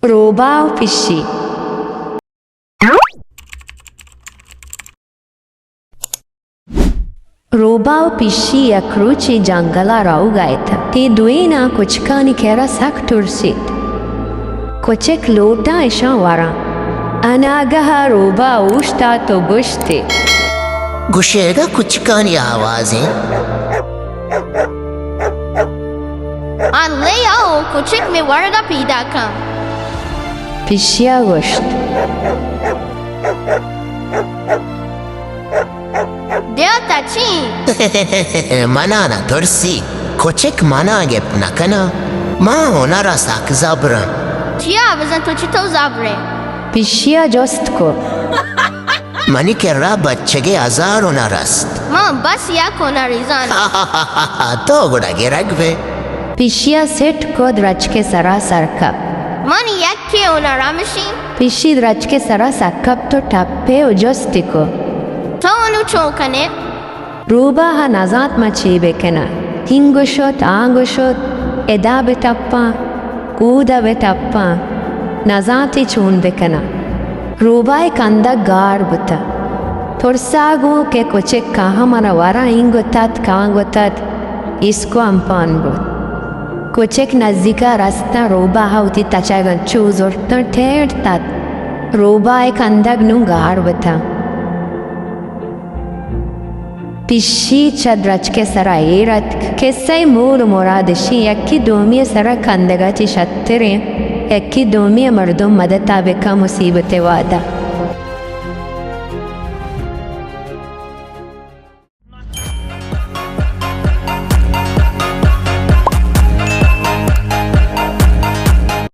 روباہ ءُ پشی۔ روباہ ءُ پشی یک روچے جنگل ءَ روگ ءَ اتنت۔ اے دوئیناں کچکانی کرا سک ترس ایت۔ کچک لوٹاں اشاں وراں۔ اناگہ ءَ روباہ اوشتات ءُ گوشت ئے۔ گوشئے اگاں کچکانی آوازیں۔ آں لے آؤ، کچک مئے ورگ ءَ پیداک اَنت۔ پشی ءَ گوشت۔ بیا تچین۔ من ءَ نہ ترسی، کچک من ءَ گپ نہ کناں۔ من ہنر ءَ سک زبر آں۔ چیا بزاں تو چتو زبر ئے؟ پشی ءَ جست کت۔ منی کرا بچگے ہزار ہنر است۔ من بس یک ہنرے زاناں۔ تو گڑا گرگ بئے۔ پشی ءَ سٹ کت، درچک ءِ سرا سر کپت۔ من یکے ہنر ہمیش اِنت۔ پشی درچک ءِ سرا سر کپت ءُ ٹپے ءُ جست ئے کت۔ تو انوں چون کنئے؟ روباہ ءَ نزانت من چے بکناں۔ ہنگو شت، آنگو شت، ادا بہ ٹپاں، اودا بہ ٹپاں، نزانت ئے چون بکناں۔ روباہ ءِ کندگ گار بوتگ۔ ترس ءَ گوں کہ کچک کاہاں من ءَ وراں، ہنگو تتک، آنگو تتک، ایسکو امپان بوت۔ کچک نزیک ءَ رستاں، روباہ ءَ وتی تچگ انچو زرتاں ٹیٹ تت۔ روباہ ءِ کندگ نوں گار بوتاں۔ پشی چہ درچک ءِ سرا ایر اتک۔ کسہ ءِ مول ءُ مراد اشی، یکے دومی ءِ سرا کندگ ءَ چہ شتریں، یکے دومی ءِ مردم مدت ءَ بکن مصیبت ءِ وہد ءَ۔